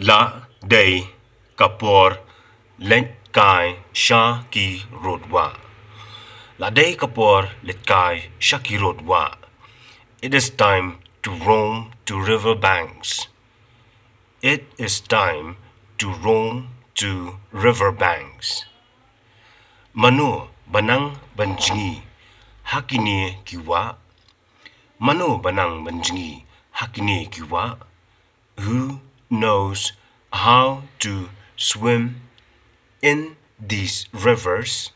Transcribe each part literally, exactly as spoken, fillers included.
La dei ka por leit kai sha ki rud wah. La dei ka por leit kai sha ki rud wah. It is time to roam to river banks. It is time to roam to river banks. Mano ba nang ban jngi ha kine ki wah? Mano ba nang ban jngi ha kine ki wah? Who knows how to swim in these rivers?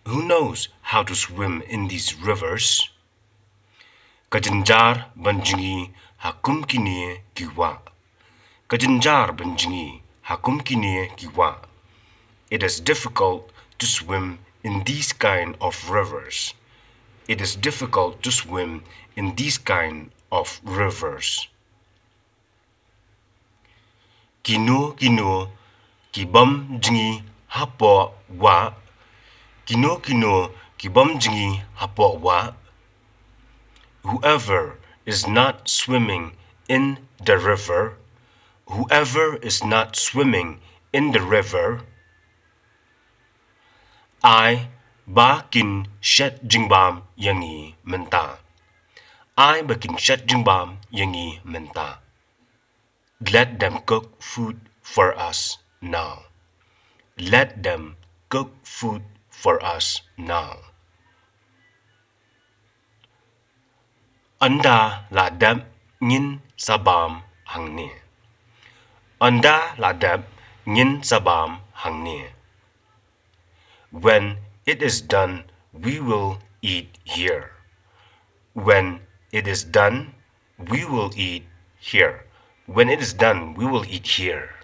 Who knows how to swim in these rivers? Ka jynjar ban jngi ha kum kine ki wah. Ka jynjar ban jngi ha kum kine ki wah. It is difficult to swim in these kind of rivers. It is difficult to swim in these kind of rivers. Kino kino ki bym jngi hapoh wah? Kino kino ki bym jngi hapoh wah? Whoever is not swimming in the river, whoever is not swimming in the river. Ai ba kin shet jingbam ïa ngi mynta. Ai ba kin shet jingbam ïa ngi mynta. Let them cook food for us now. Let them cook food for us now. Ynda la dep ngin sa bam hangne. Ynda la dep ngin sa bam hangne. When it is done, we will eat here. When it is done, we will eat here. When it is done, we will eat here.